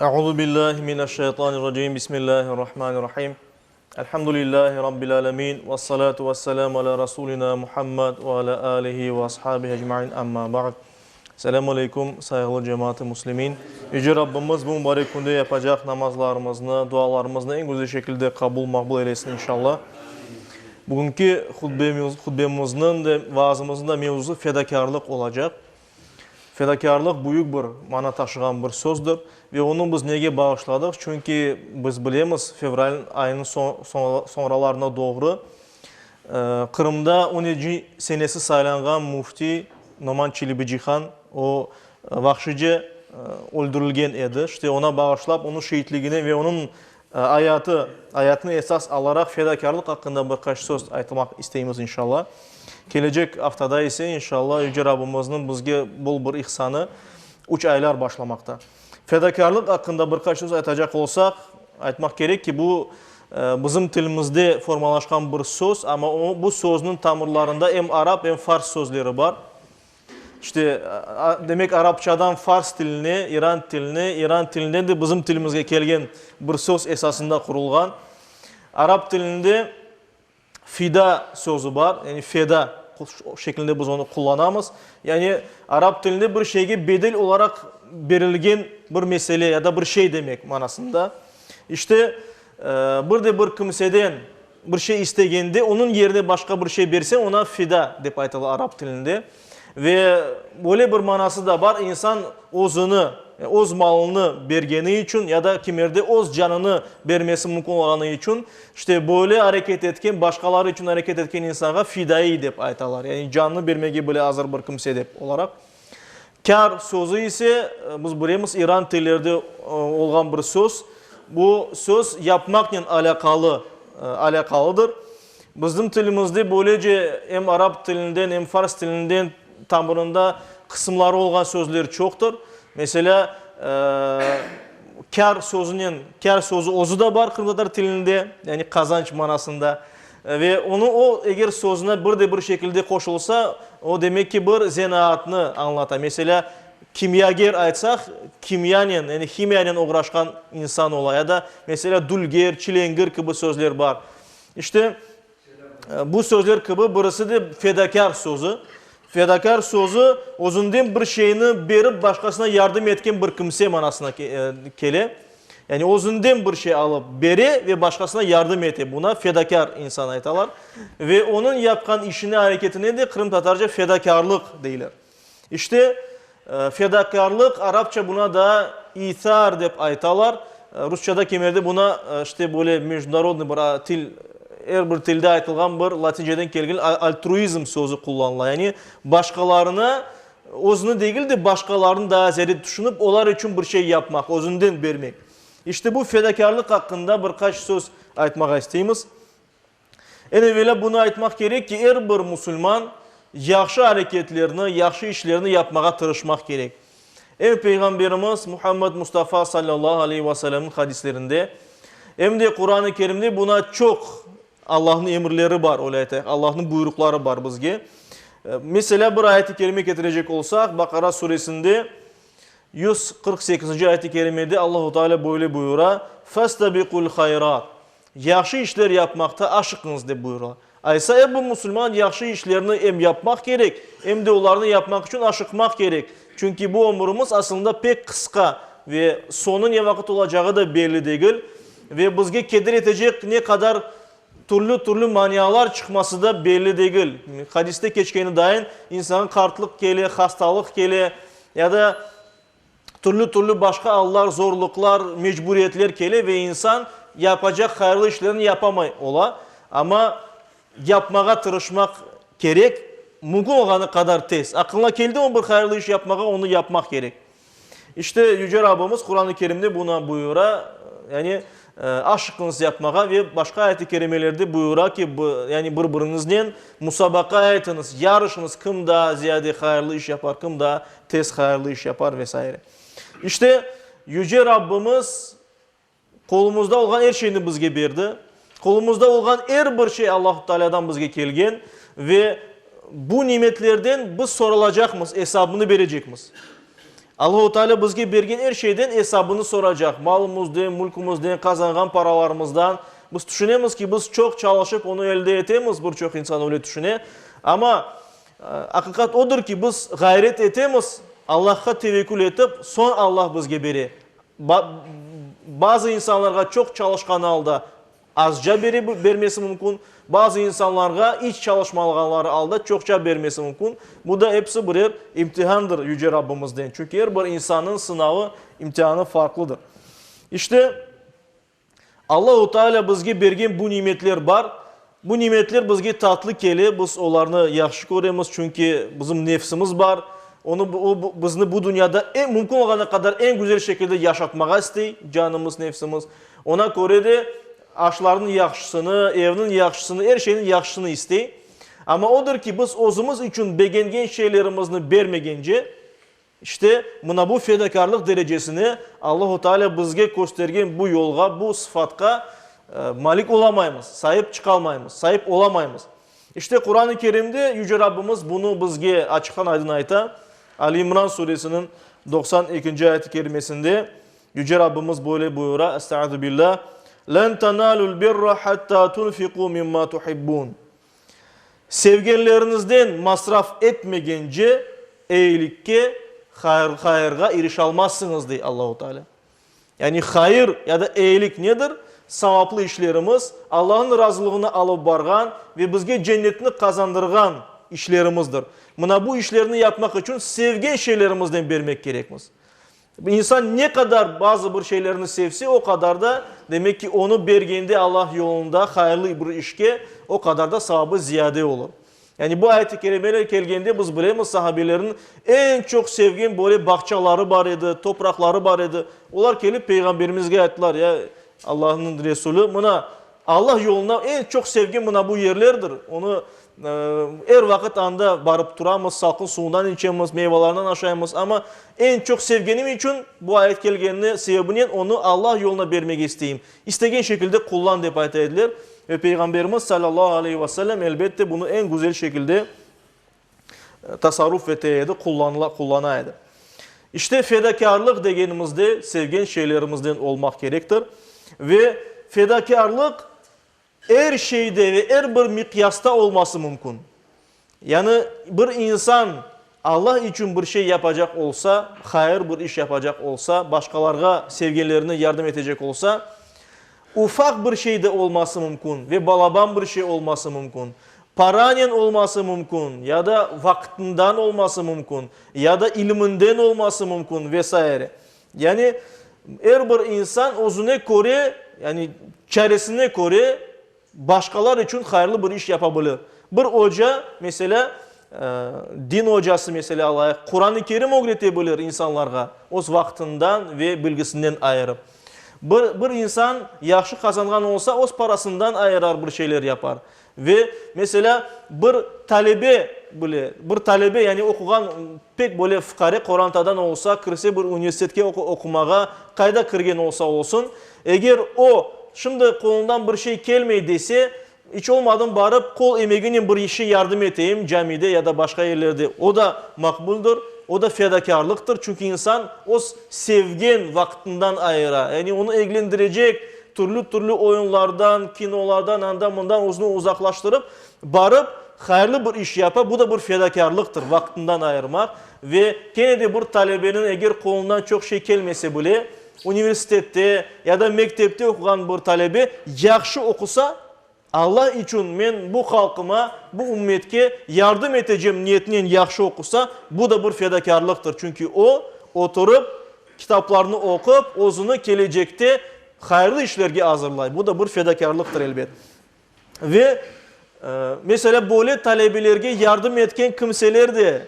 Euzu billahi mineşşeytanirracim. Bismillahirrahmanirrahim. Elhamdülillahi rabbil alemin. Vessalatu vesselamu ala rasulina Muhammed ve ala alihi ve ashabihi ecmain. Amma ba'd. Selamu aleykum, sayğılı cemaat-ı muslimin. Yüce Rabbimiz bu mübarek künde yapacaq namazlarımıznı, dualarımıznı eñ güzel şekilde qabul, maqbul eylesin inşallah. Bugünki hutbemizniñ de, vaazımıznıñ da mevzusı fedakârlıq olacaq. Fedakârlıq büyük bir mana taşığan bir sözdir ve onı biz nege bağışladıq? Çünki biz bilemiz, fevral ayınıñ soñralarına doğru Qırımda on eci senesi saylanğan müfti Noman Çelebicihan, o, vahşice öldürilgen edi. İşte, oña bağışlap, onıñ şeitligine ve onıñ ayatı, ayatını esas alaraq fedakârlıq aqqında bir qaç söz aytmaq isteymiz, inşallah. Kelecek aftada ise, inşallah, Yüce Rabbimizniñ bizge bol bir ihsanı, üç aylar başlamaqta. Fedakârlıq aqqında bir qaç söz aytacaq olsaq, aytmaq kerek ki, bu, bizim tilimizde formalaşqan bir söz, amma o, bu sözniñ tamırlarında em arap, em fars sözleri bar. İşte, demek, arapçadan fars tiline, iran tiline, iran tilinden de bizim tilimizge kelgen bir söz esasında qurulğan. Arap tilinde fida sözü bar, yani feda şeklinde biz onı qullanamız. Yani arap tilinde bir şeyge bedel olaraq berilgen bir mesele ya da bir şey demek manasında. İşte, bir de bir kimseden bir şey istegende, onıñ yerine başqa bir şey berseñ, oña fida dep aytıla arap tilinde. Ve böyle bir manası da bar, insan özüni, öz malını bergeni içün ya da kimerde öz canını bermesi mümkün olğanı içün, işte böyle areket etken, başqaları içün areket etken insanğa fidaiy dep aytalar, yani canını bermege bile azır bir kimse dep olaraq. Kâr sözü ise, biz bilemiz, iran tillerde olğan bir söz. Bu söz yapmaqnen alâqalı, alâqalıdır. Bizim tilimizde böylece em arap tilinden, em fars tilinden tamırında qısımları olğan sözler çoqtır. Meselâ, kâr sözünen, kâr sözü özü de bar qırımtatar tilinde, yani qazanç manasında. Ve onı o, eger sözüne bir de bir şekilde qoşulsa, o demek ki, bir zenaatnı añlata. Meselâ, kimyager aytsaq, kimyanen, yani himiyanen oğraşqan insan ola. Ya da, meselâ, dülger, çilengir kibi sözler bar. İşte, bu sözler kibi birisi de fedakâr sözü. Fedakâr sözü, özünden bir şeyni berip başqasına yardım etken bir kimse manasına kele. Yani özünden bir şey alıp bere ve başqasına yardım ete. Buna fedakâr insan aytalar. Ve onıñ yapqan işine, areketine de qırımtatarca fedakârlıq deyler. İşte, fedakârlıq, arapça buna da ithar dep aytalar. Rusçada kimerde buna, işte, böyle mejdunarodnıy bir til, er bir tilde aytılğan bir latinceden kelgen altruizm sözü qullanıla. Yani başqalarına Özüni degil de, başqalarını daa ziyade tüşünip, olar içün bir şey yapmaq, özünden bermek. İşte bu fedakârlıq aqqında bir qaç söz aytmağa isteymiz. Eñ evelâ bunı aytmaq kerek ki, er bir musulman yahşı areketlerni, yahşı işlerni yapmağa tırışmaq kerek. Em Peyğamberimiz Muhammed Mustafa salâllahu aleyhi ve sellemniñ hadislerinde, em de Quran-ı Kerimde buna çoq Allahnıñ emirleri bar, öyle aytayıq, Allahnıñ buyruqları bar bizge. Meselâ, bir ayet-i kerime ketirecek olsaq, Baqara suresinde 148-nci ayet-i kerimede Allahu Teala böyle buyura, Festebiqul hayrat, yahşı işler yapmaqta aşıqıñız, dep buyura. Aysa, er bir musulman yahşı işlerni em yapmaq kerek, em de olarnı yapmaq içün aşıqmaq kerek. Çünki bu ömürimiz aslında pek qısqa ve soñu ne vaqıt olacağı da belli degil. Ve bizge keder etecek ne qadar türlü-türlü manialar çıqması da belli degil. Hadiste keçkeni dayın, insanğa qartlıq kele, hastalıq kele ya da türlü-türlü başqa allar, zorluqlar, mecburiyetler kele ve insan yapacaq hayırlı işlerni yapamay ola. Amma yapmağa tırışmaq kerek, mümkün olğanı qadar tez. Aqlıña keldimi bir hayırlı iş yapmağa, onı yapmaq kerek. İşte, Yüce Rabbimiz Quran-ı Kerimde buna buyura, yani, aşıqıñız yapmağa ve başqa ayet-i kerimelerde buyura ki, yani, bir-biriñiznen musabaqa etiñiz, yarışıñız, kim daa ziyade hayırlı iş yapar, kim daa tez hayırlı iş yapar ve saire. İşte, Yüce Rabbimiz Qolumızda olğan er şeyni bizge berdi. Qolumızda olğan er bir şey Allahu Tealâdan bizge kelgen ve bu nimetlerden biz soralacaqmız, esabını berecekmiz. Allahu Teala bizge bergen er şeyden esabını soracaq, malımızden, mülkümizden, qazanğan paralarımızdan. Biz tüşünemiz ki, biz çoq çalışıp onı elde etemiz, bir çoq insan öyle tüşüne. Amma aqiqat odır ki, biz ğayret etemiz, Allahqa tevekkül etip, soñ Allah bizge bere. Bazı insanlarğa çoq çalışqanı alda Azca bere bermesi mümkün, bazı insanlarğa iç çalışmalğanları alda çoqça bermesi mümkün. Bu da episi birer imtihandır Yüce Rabbimizden. Çünki er bir insannıñ sınavı, imtihanı farqlıdır. İşte, Allahu Teala bizge bergen bu nimetler bar. Bu nimetler bizge tatlı kele, biz olarnı yahşı köremiz, çünki bizim nefsimiz bar. Onı, o, bizni bu dünyada eñ, mümkün olğanı qadar eñ güzel şekilde yaşatmağa istey canımız, nefsimiz. Ona köre de aşlarnıñ yahşısını, evniñ yahşısını, er şeyniñ yahşısını istey. Amma odır ki, biz özümiz içün begengen şeylerimizni bermegence, işte, mına bu fedakârlıq derecesine, Allahu Teala bizge köstergen bu yolğa, bu sıfatqa malik olamaymız, saip çıqalmaymız, saip olamaymız. İşte, Quran-ı Kerimde Yüce Rabbimiz bunı bizge açıqtan-aydın ayta. Ali-İmran suresiniñ 92-nci ayet-i kerimesinde Yüce Rabbimiz böyle buyura, Estaizu billah, Len tenalul birra hatta tunfiku mimma tuhibbun. Sevgenleriñizden masraf etmegence eyilikke, hayırğa irişalmazsıñız, dey Allahu Teala. Yani hayır ya da eyilik nedir? Savaplı işlerimiz, Allahnıñ razılığına alıp barğan ve bizge cennetni qazandırğan işlerimizdir. Mına bu işlerni yapmaq içün sevgen şeylerimizden bermek kerekmiz. İnsan ne qadar bazı bir şeylerni sevse, o qadar da, demek ki, onı bergende Allah yolunda hayırlı bir işke, o qadar da savabı ziyade olur. Yani bu ayet-i kerimeler kelgende biz bilemiz, sahabelerniñ eñ çoq sevgen böyle bağçaları bar edi, topraqları bar edi. Olar kelip Peyğamberimizge ayttılar, Ya Allahnıñ Resulü, mına, Allah yolunda eñ çoq sevgen mına bu yerlerdir, onı Er vaqıt anda barıp turamız, salqın suvundan içemiz, meyvalarından aşaymız, amma eñ çoq sevgenim içün bu ayet kelgenine sebebinen onı Allah yoluna bermege isteyim. İstegen şekilde qullan, dep ayta ediler. Ve Peyğamberimiz, salâllahu aleyhi ve sellem, elbette, bunı eñ güzel şekilde tasarruf ete edi, qullana edi. İşte, fedakârlıq degenimizde sevgen şeylerimizden olmaq kerektir. Ve fedakârlıq Er şeyde ve er bir miqyasta olması mümkün. Yani bir insan Allah içün bir şey yapacaq olsa, hayır bir iş yapacaq olsa, başqalarğa, sevgenlerine yardım etecek olsa, ufaq bir şey de olması mümkün ve balaban bir şey olması mümkün. Paranen olması mümkün ya da vaqtından olması mümkün, ya da ilminden olması mümkün ve saire. Yani er bir insan özüne köre, yani çaresine köre başqalar içün hayırlı bir iş yapa bilir. Bir oca, meselâ, din ocası, meselâ, alayıq, Quran-ı Kerim ögrete bilir insanlarğa, öz vaqtından ve bilgisinden ayırıp. Bir, bir insan yahşı qazanğan olsa, öz parasından ayırar, bir şeyler yapar. Ve, meselâ, bir talebe bile, bir talebe, yani oquğan pek böyle fuqare qorantadan olsa, kirse bir universitetke oqumağa, qayda kirgen olsa olsun, eger o, şimdi qolundan bir şey kelmey dese, iç olmadım barıp qol emeginen bir işe yardım eteyim camide ya da başqa yerlerde, o da maqbuldir, o da fedakârlıqtır, çünki insan öz sevgen vaqtından ayıra, yani onı eglendirecek Türlü-türlü oyunlardan, kinolardan, anda-mından özüni uzaqlaştırıp, barıp, hayırlı bir iş yapa, bu da bir fedakârlıqtır, vaqtından ayırmaq. Ve kene de bir talebeniñ eger qolundan çoq şey kelmese bile, universitette ya da mektepte oquğan bir talebe yahşı oqusa, Allah içün men bu halqıma, bu ümmetke yardım etecem niyetinen yahşı oqusa, bu da bir fedakârlıqtır. Çünki o, oturıp, kitaplarnı oqup, özüni kelecekte hayırlı işlerge azırlay. Bu da bir fedakârlıqtır, elbet. Ve, meselâ, böyle talebelerge yardım etken kimseler de,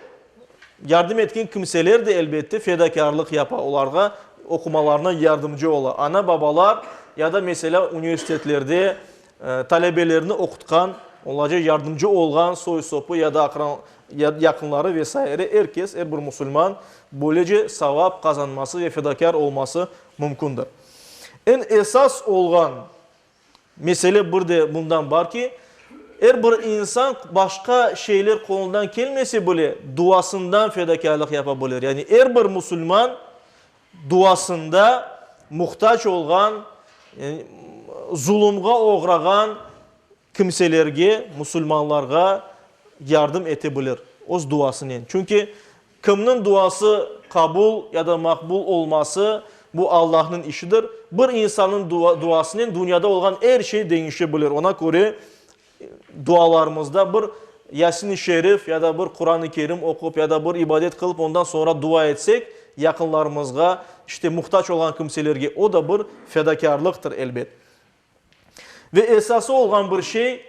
yardım etken kimseler de, elbette, fedakârlıq yapa, olarğa oqumalarına yardımcı ola. Ana-babalar ya da, meselâ, universitetlerde talebelerni oqutqan, olarca yardımcı olğan soy-sopı ya da yaqınları ve saire, er kes, er bir musulman böylece savap qazanması ve fedakâr olması mümkündir. Eñ esas olğan Mesele bir de bundan bar ki, Er bir insan başqa şeyler qolundan kelmese bile, duasından fedakârlıq yapa bilir. Yani er bir musulman duasında muhtac olğan, zulumğa oğrağan kimselerge, musulmanlarğa yardım ete bilir öz duasınen. Çünki Kimniñ duası qabul ya da maqbul olması, bu Allahnıñ işidir. Bir insannıñ duasınen dünyada olğan er şey deñişe bilir. Ona köre, dualarımızda bir Yasin-i Şerif ya da bir Quran-ı Kerim oqup, ya da bir ibadet qılıp, ondan soñra dua etsek, yaqınlarımızğa, işte muhtac olğan kimselerge, o da bir fedakârlıqtır, elbet. Ve esası olğan bir şey,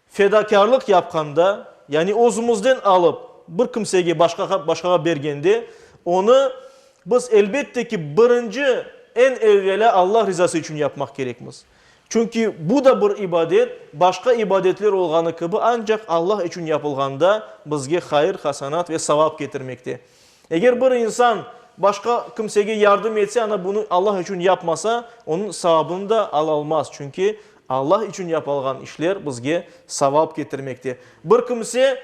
Fedakârlıq yapqanda, yani özümizden alıp bir kimsege, başqağa, başqağa bergende, onı biz, elbette ki, birinci, eñ evvelâ Allah rizası içün yapmaq kerekmiz. Çünki bu da bir ibadet, başqa ibadetler olğanı kibi, ancaq Allah içün yapılğanda bizge hayır, hasanat ve savap ketirmekte. Eger bir insan başqa kimsege yardım etse, ana bunı Allah içün yapmasa, onıñ savabını da alalmaz, çünki Allah içün yapalğan işler bizge savap ketirmekte. Bir kimse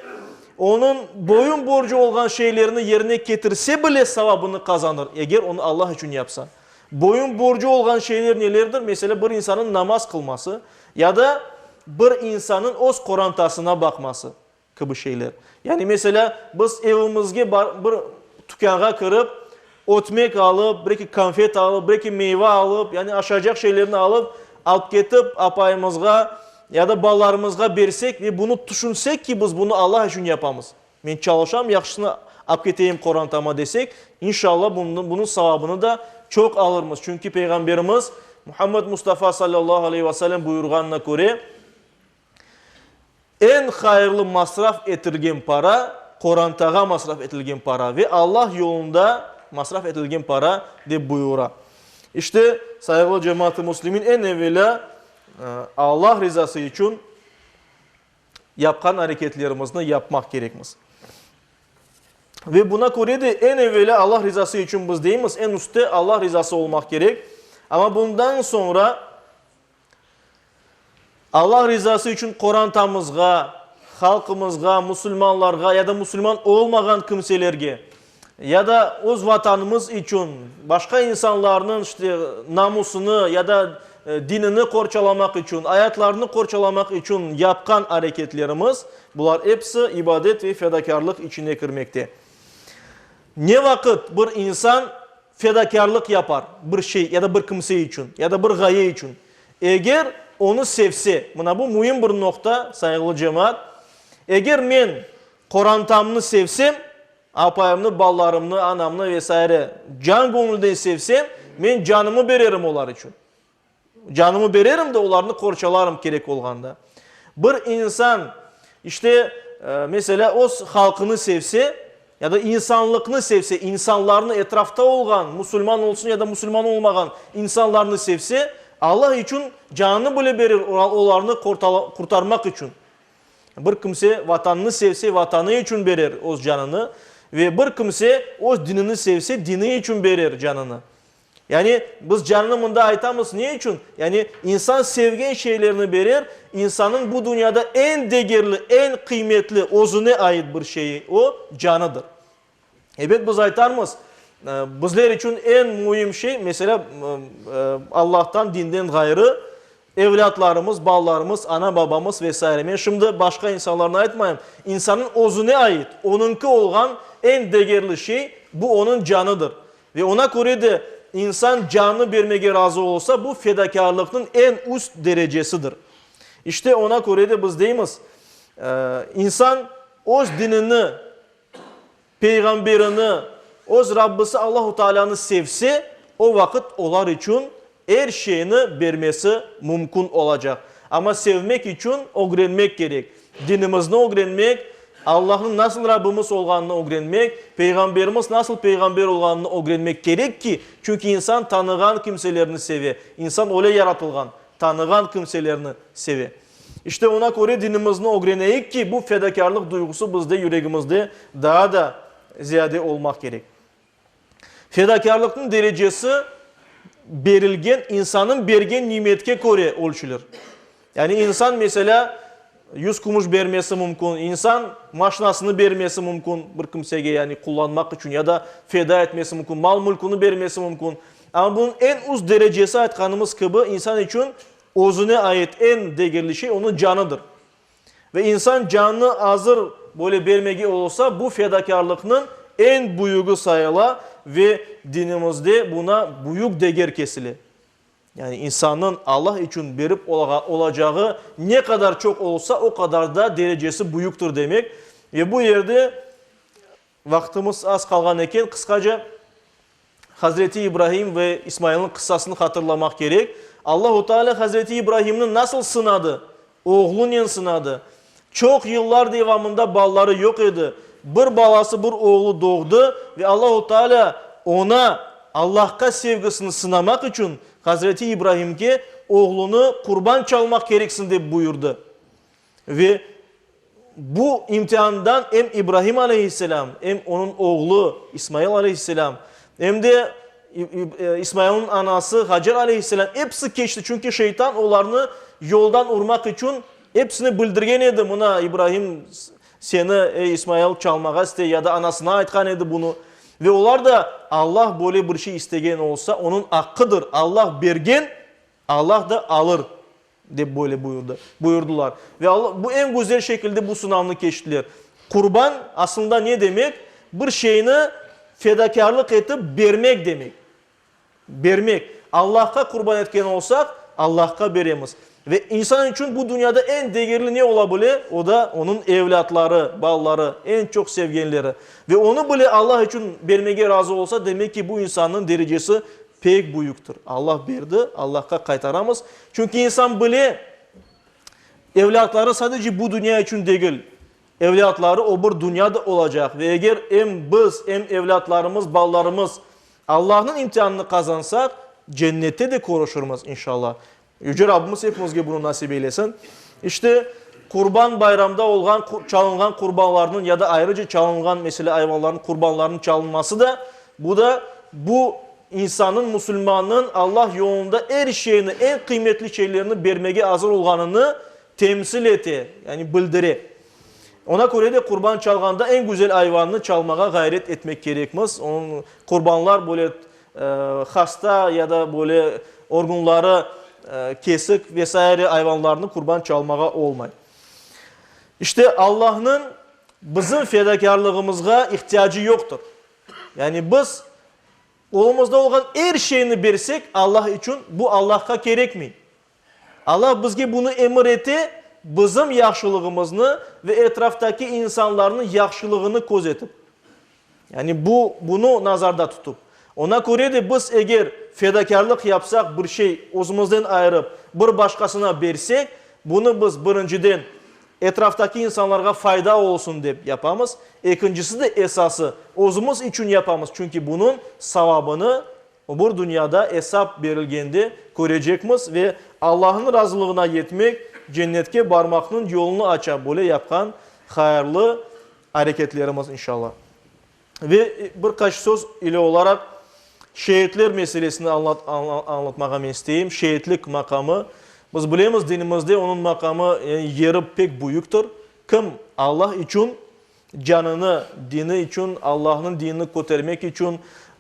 onıñ boyun borcu olğan şeylerini yerine ketirse bile savabını qazanır, eger onı Allah içün yapsa. Boyun borcu olğan şeyler nelerdir? Meselâ, bir insanıñ namaz qılması ya da bir insanıñ öz qorantasına baqması. Kibi şeyler. Yani, meselâ, biz evimizge bir tükânğa kirip, ötmek alıp, bir-eki konfet alıp, bir-eki meyva alıp, yani aşaycaq şeylerni alıp, alıp ketip, apayımızğa ya da balalarımızğa bersek ve bunı tüşünsek ki, biz bunı Allah içün yapamız, men çalışam, yahşısını alıp keteyim qorantama desek, inşallah, bunıñ savabını da çoq alırmız. Çünki Peyğamberimiz Muhammed Mustafa salâllahu aleyhi ve sellem buyurğanına köre, Eñ hayırlı masraf etilgen para, qorantağa masraf etilgen para ve Allah yolunda masraf etilgen para, dep buyura. İşte, sayğılı cemaat-ı müslimin, eñ evelâ Allah rizası içün yapqan areketlerimizni yapmaq kerekmiz. Ve buna köre de eñ evelâ Allah rizası içün biz deymiz, eñ üstte Allah rizası olmaq kerek. Amma bundan soñra Allah rizası içün qorantamızğa, halqımızğa, musulmanlarğa ya da musulman olmağan kimselerge, ya da öz vatanımız içün başqa insanlarnıñ işte namusını ya da dinini qorçalamaq içün, ayatlarını qorçalamaq içün yapqan areketlerimiz, bular episi ibadet ve fedakârlıq içine kirmekte. Ne vaqıt bir insan fedakârlıq yapar bir şey ya da bir kimse içün, ya da bir ğaye içün, eger onı sevse, mına bu müim bir noqta, sayğılı cemaat, eger men qorantamnı sevsem, apayımnı, balalarımnı, anamnı ve saire can-göñülden sevsem, men canımı bererim olar içün. Canımı bererim de, olarnı qorçalarım kerek olğanda. Bir insan, işte, meselâ, öz halqını sevse, ya da insanlıqnı sevse, insanlarnı, etrafta olğan, musulman olsun ya da musulman olmağan insanlarnı sevse, Allah içün canını bile berir olarnı qurtarmaq içün. Bir kimse Vatanını sevse, Vatanı içün berer öz canını ve bir kimse öz dinini sevse, dini içün berer canını. Yani, biz canını mında aytamız ne içün? Yani, insan sevgen şeylerni berer, insannıñ bu dünyada eñ degerli, eñ qıymetli, özüne ait bir şeyi, o, canıdır. Ebet, biz aytarmız, bizler içün eñ müim şey, meselâ, Allahtan, dinden ğayrı, Evlâtlarımız, balalarımız, ana-babamız ve saire. Men şimdi başqa insanlarnı aytmayım. İnsannıñ özüne ait, onıñki olğan eñ degerli şey, bu onıñ canıdır. Ve ona köre de insan canını bermege razı olsa, bu fedakârlıqnıñ eñ üst derecesidir. İşte ona köre de biz deymiz, insan öz dinini, Peyğamberini, öz Rabbisi Allahu Taalânı sevse, o vaqıt olar içün er şeyni bermesi mümkün olacaq. Amma sevmek içün ögrenmek kerek. Dinimizni ögrenmek, Allahnıñ nasıl Rabbimiz olğanını ögrenmek, Peyğamberimiz nasıl peyğamber olğanını ögrenmek kerek ki, çünki insan tanığan kimselerni seve, insan öyle yaratılğan, tanığan kimselerni seve. İşte ona köre dinimizni ögreneyik ki, bu fedakârlıq duyğusı bizde, yüregimizde daa da ziyade olmaq kerek. Fedakârlıqnıñ derecesi berilgen, insannıñ bergen nimetke köre ölçülir. Yani insan, meselâ, 100 kümüş bermesi mümkün, insan maşinasını bermesi mümkün bir kimsege, yani qullanmaq içün, ya da feda etmesi mümkün, mal-mülküni bermesi mümkün. Amma bunıñ eñ üst derecesi, aytqanımız kibi, insan içün özüne ait eñ degerli şey onıñ canıdır. Ve insan canını azır böyle bermege olsa, bu fedakârlıqnıñ eñ büyügi sayıla ve dinimizde buna büyük deger kesile. Yani insannıñ Allah içün berip olacağı ne qadar çoq olsa, o qadar da derecesi büyüktir demek. Ve bu yerde vaqtımız az qalğan eken, qısqaca Hazreti İbrahim ve İsmailniñ qıssasını hatırlamaq kerek. Allahu Teala Hazreti İbrahimni nasıl sınadı? Oğlunen sınadı. Çoq yıllar devamında balaları yoq edi. Bir balası, bir oğlu doğdı ve Allahu Teala oña Allahqa sevgisini sınamaq içün Hazreti İbrahimge oğlunı qurban çalmaq kereksiñ dep buyurdı. Ve bu imtiandan em İbrahim aleyhisselâm, em onıñ oğlu İsmail aleyhisselâm, em de İsmailniñ anası Hacer aleyhisselâm episi keçti, çünki şeytan olarnı yoldan urmaq içün episine bildirgen edi, mına İbrahim seni, ey İsmail, çalmağa istey, ya da anasına aytqan edi bunı. Ve olar da Allah böyle bir şey istegen olsa, onıñ aqqıdır, Allah bergen, Allah da alır. Dep böyle buyurdı, buyurdılar. Ve Alla bu eñ güzel şekilde bu sınavnı keçtiler. Qurban, aslında ne demek? Bir şeyni fedakârlıq etip bermek demek. Bermek. Allahqa qurban etken olsaq, Allahqa beremiz. Ve insan içün bu dünyada eñ degerli ne ola bile? O da onıñ evlâtları, balaları, eñ çoq sevgenleri. Ve onı bile Allah içün bermege razı olsa, demek ki, bu insannıñ derecesi Pek büyüktir. Allah berdi, Allahqa qaytaramız. Çünki insan bile, evlâtları sadece bu dünya içün degil, evlâtları o bir dünya da olacaq. Ve eger em biz, em evlâtlarımız, balalarımız Allahnıñ imtianını qazansaq, cennette de körüşirmiz, inşallah. Yüce Rabbimiz epimizge bunı nasip eylesin. İşte, Qurban bayramda olğan, çalınğan qurbanlarnıñ ya da ayrıca çalınğan, meselâ, ayvanlarnıñ qurbanlarınıñ çalınması da, bu da bu insannıñ, musulmannıñ Allah yolunda er şeyni, eñ qıymetli şeylerini bermege azır olğanını temsil ete, yani bildire. Ona köre de qurban çalğanda eñ güzel ayvannı çalmağa ğayret etmek kerekmiz. Onıñ qurbanlar böyle Hasta ya da böyle organları kesik ve saire ayvanlarnı qurban çalmağa olmay. İşte, Allahnıñ bizim fedakârlığımızğa ihtiyacı yoqtır. Yani biz qolumızda olğan er şeyni bersek Allah içün, bu Allahqa kerekmey. Allah bizge bunı emir ete, bizim yahşılığımıznı ve etraftaki insanlarnıñ yahşılığını közetip. Yani bu, bunı nazarda tutıp. Ona köre de biz eger fedakârlıq yapsaq, bir şey özümizden ayırıp, bir başqasına bersek, bunı biz birinciden etraftaki insanlarğa fayda olsun dep yapamız, ekincisi de esası, özümiz içün yapamız, çünki bunıñ savabını Öbür dünyada esap berilgende körecekmiz ve Allahnıñ razılığına yetmek, cennetke barmaqnıñ yolunı aça böyle yapqan hayırlı areketlerimiz, inşallah. Ve bir qaç söz ile olaraq şeitler meselesini añlatmağa men isteyim. Şeitlik maqamı, biz bilemiz dinimizde onıñ maqamı, yani yeri pek büyüktir. Kim Allah içün Canını dini içün, Allahnıñ dinini kötermek içün,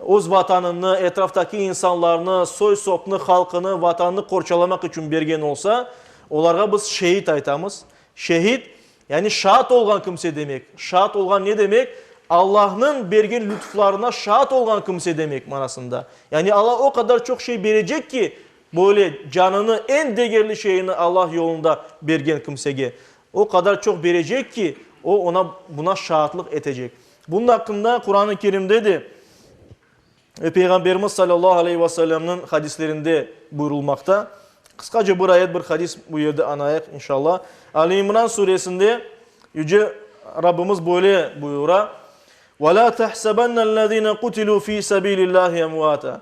öz vatanını, etraftaki insanlarnı, soy-sopnı, halqını, vatanını qorçalamaq içün bergen olsa, olarğa biz şehit aytamız. Şehit, yani şaat olğan kimse demek. Şaat olğan ne demek? Allahnıñ bergen lütuflarına şaat olğan kimse demek manasında. Yani Alla o qadar çoq şey berecek ki, böyle canını, eñ degerli şeyini Allah yolunda bergen kimsege. O qadar çoq berecek ki, o oña buna şaatlıq etecek. Bunıñ aqqında Quran-ı Kerimde de ve Peyğamberimiz salâllahu aleyhi ve sellemniñ hadislerinde buyurılmaqta. Qısqaca bir ayet, bir hadis bu yerde añayıq, inşallah. Ali İmran suresinde Yüce Rabbimiz böyle buyura, Ve lâ tehsebennellezîne kutilû fî sebîlillâhi emvâta.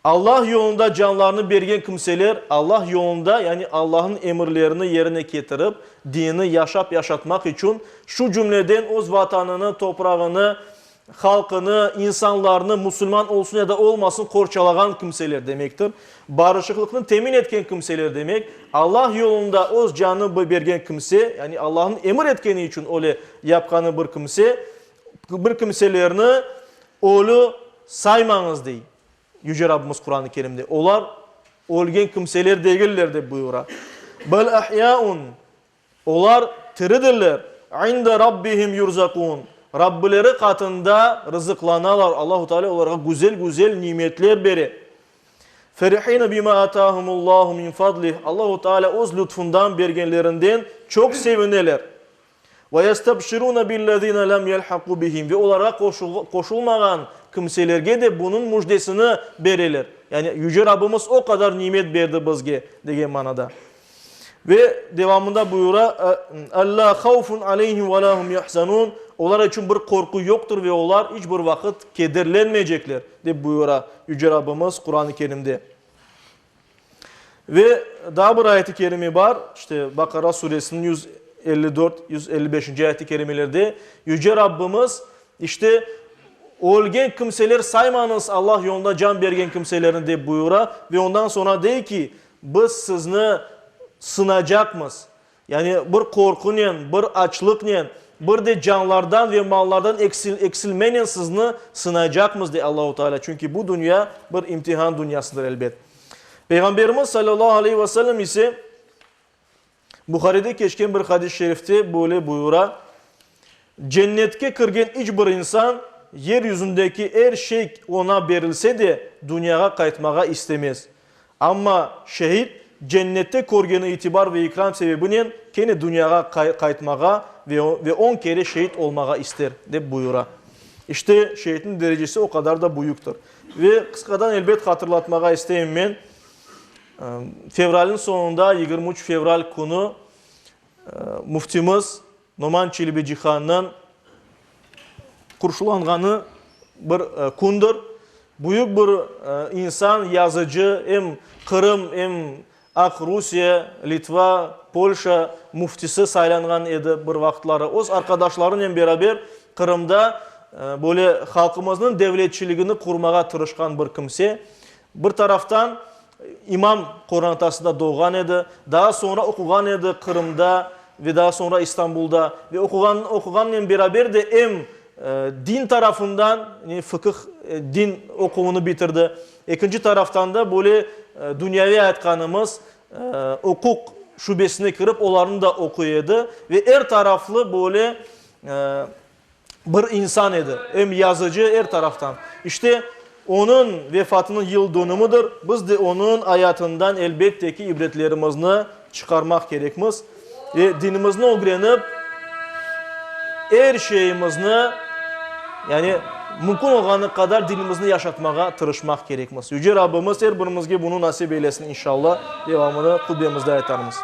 Allah yolunda canlarını bergen kimseler, Allah yolunda, yani Allahnıñ emirlerini yerine ketirip, dinini yaşap yaşatmaq içün, şu cümleden öz vatanını, toprağını. Halqını, insanlarnı, musulman olsun ya da olmasın, qorçalağan kimseler demektir. Barışıqlıqnı temin etken kimseler demek. Allah yolunda öz canını bergen kimse, yani Allahnıñ emir etkeni içün öyle yapqanı bir kimse, bir kimselerni ölü saymañız, dey Yüce Rabbimiz Quran-ı Kerimde. Olar ölgen kimseler degiller, dep buyura. Bel ahyâun, Olar tiridirler, inde Rabbihim yurzakun, Rabbileri qatında rızıqlanalar, Allahu Teala olarğa güzel-güzel nimetler bere. Ferihine bima atahumullahu min fadlih, Allahu Teala öz lütfundan bergenlerinden çoq sevineler. Ve yestebşirune billezine lem yelhaqu bihim, ve olarğa qoşulmağan kimselerge de bunıñ müjdesini bereler. Yani Yüce Rabbimiz o qadar nimet berdi bizge, degen manada. Ve devamında buyura, Ellâ havfun aleyhim ve lâ hum yahzanûn, Olar içün bir qorqu yoqtır ve olar iç bir vaqıt kederlenmeycekler, dep buyura Yüce Rabbimiz Quran-ı Kerimde. Ve daa bir ayet-i kerime bar, işte Baqara suresiniñ 154, 155-nci ayet-i kerimelerde Yüce Rabbimiz, işte, Ölgen kimseler saymañız Allah yolunda can bergen kimselerni, dep buyura ve ondan soñra dey ki, Biz sizni sınacaqmız, yani bir qorqunen, bir açlıqnen, bir de canlardan ve mallardan eksilmenen sizni sınaycaqmız, dey Allahu Teala, çünki bu dünya bir imtihan dünyasıdır, elbet. Peyğamberimiz salâllahu aleyhi ve sellem ise Buharide keçken bir hadis-i şerifte böyle buyura, Cennetke kirgen iç bir insan, yer yüzündeki er şey oña berilse de, dünyağa qaytmağa istemez. Amma şehit, cennette körgeni itibar ve ikram sebebinen kene dünyağa qaytmağa ve on kere şehit olmağa ister, dep buyura. İşte, şehitniñ derecesi o qadar da büyüktir. Ve qısqadan elbet hatırlatmağa isteyim men, fevralniñ soñunda, 23 fevral künü, müftimiz Noman Çelebicihannıñ qurşulanğanı bir kündir. Büyük bir insan, yazıcı, em Qırım, em Aqrusiye, Litva, Polşa müftisi saylanğan edi bir vaqıtları. Öz arqadaşlarınen beraber Qırımda böyle halqımıznıñ devletçiligini qurmağa tırışqan bir kimse. Bir taraftan, imam qorantasında doğğan edi, daa soñra oquğan edi Qırımda ve daa soñra İstanbulda. Ve oquğan, oquğannen beraber de em din tarafından, yani fıqıh, din oquvını bitirdi, ekinci taraftan da böyle dünyaviy aytqanımız uquq şubesine kirip, olarnı da oquy edi. Ve er taraflı böyle bir insan edi, em yazıcı, er taraftan. İşte, onıñ vefatınıñ yıl dönümidir, biz de onıñ ayatından, elbette ki, ibretlerimizni çıqarmaq kerekmiz ve dinimizni ögrenip, er şeyimizni, yani mümkün olğanı qadar dinimizni yaşatmağa tırışmaq kerekmiz. Yüce Rabbimiz er birimizge bunı nasip eylesin, inşallah. Devamını hutbemizde aytarmız.